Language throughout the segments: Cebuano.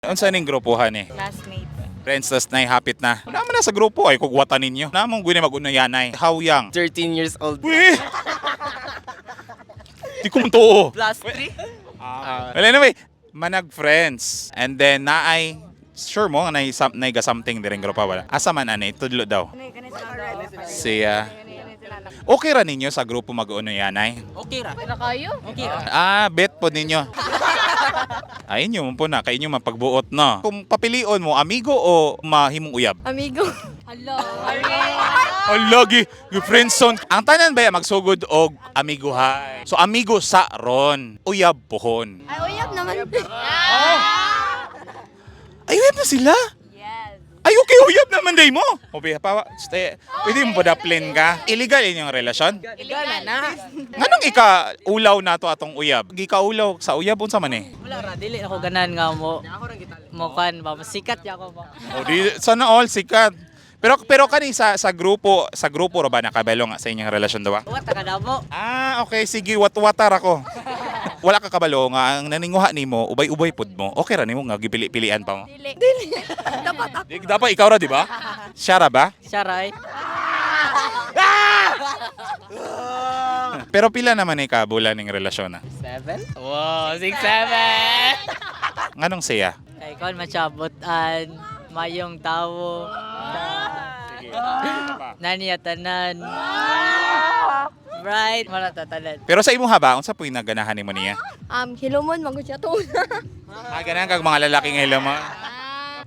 Unsa ning grupohan eh? Classmate. Friends, tas hapit na. Wala man na sa grupo ay kugwata ninyo. Namong gwini mag-unayanay. How young? 13 years old. Weh! Di ko man tuo. Plus 3? Well, anyway, manag friends. And then naay sure mo nga nay ga something diring grupo wala. Asa man ani tudlo daw. Siya. Okay ra ninyo sa grupo mag-unayanay? Okay ra. Wala kayo? Okay ra. Ah, bet po ninyo. Ay, inyo mo po na, kay inyo mapagbuot no. Kung papilion mo, amigo o mahimong uyab? Amigo. Hello. Ala, gi friendzone. Ang tanan ba magsugod og amigohay? So amigo sa ron, uyab pohon. Ay, uyab naman. Ay, uyab na sila. Yes. Ay, okay, uyab naman day mo. Obi, pa, stay, pwede mo pa plan ka? Illegal inyong relasyon? Illegal na na. Nganong ika ulaw na to atong uyab? Gikaulaw sa uyab unsa man eh? Wala ra, dili ako ganan nga mo. Mo kan ba masikat ya ako ba. O di sana all sikat. Pero kani sa grupo ra ba nakabalo nga sa inyong relasyon daw? Wa ta ka mo. Ah, okay, sige, watwatar ako. Wala ka kabalo nga ang naninguha nimo, ubay-ubay pud mo. Okay ra nimo nga gipili-pilian pa mo. Dili. Dili. Dapat ako. Di, dapat ikaw ra, di ba? Siya ra ba? Siya ra eh. Pero pila naman ni ka bulan ning relasyon na? 7? Wow, 6, 7! Nganong siya? Kay kon machabot-an, mayong tawo. Naniya tanan. Bright, wala ta tanan. Pero sa imong haba, unsa puy naganahan nimo niya? Hilumon, magod siya to. Ah, ganahan kag mga lalaking hello mo.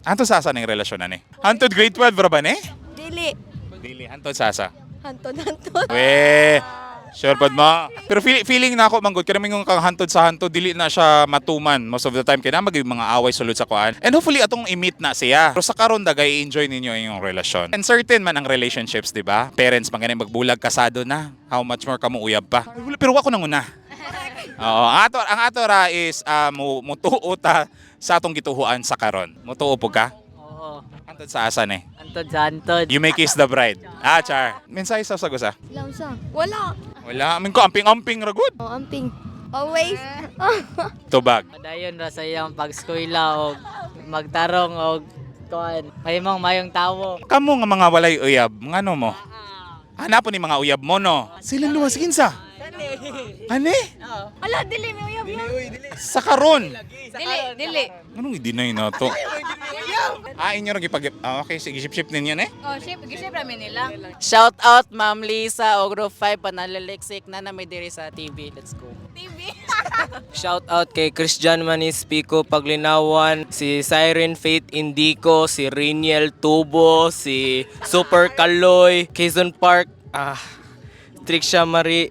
Hantod sasa ning relasyon na ni? Hantod grade 12 ra ba ni? Dili. Dili, hantod sasa. Hanton, hanton. We, sure pod mo. Pero feeling na ako manggod kay mingon kang hantod sa hantod dili na siya matuman most of the time kay na mag mga away sulod sa kuan. And hopefully atong i-meet na siya. Pero sa karon dagay enjoy ninyo inyong relasyon. And certain man ang relationships, di ba? Parents man gani magbulag kasado na. How much more kamo uyab pa? Ay, wala, pero wa ko nanguna. Oo, ang ato ra is mo mutuo ta sa atong gituhuan sa karon. Mutuo po ka? Oo. Hantod sa asa ni? Antod sa antod. You may kiss the bride. Ah, char. Mensahe sa sagusa. Lamsa. Wala. Wala, amin ko amping-amping ra gud. Oh, amping. Always. Tubag. Padayon ra sa iyang pagskwela og magtarong og kuan. Mahimong mayong tawo. Kamo nga mga walay uyab, ngano mo? Hanapon ni mga uyab mo no. Sila luwas kinsa? Ane? Ala, dili. May uyab na. Sa karon. Dili, dili. Anong i-deny na to? Ah, inyo ra gipag. Ah, okay, sige, ship-ship ninyo ne. Oh, ship. Giship rami nila. Shout out Ma'am Lisa o Group 5 panalaliksik na na may diri sa TV. Let's go. TV. Shout out kay Christian Manis Pico Paglinawan, si Siren Faith Indico, si Riniel Tubo, si Super Kaloy, Quezon Park, Trixia Marie.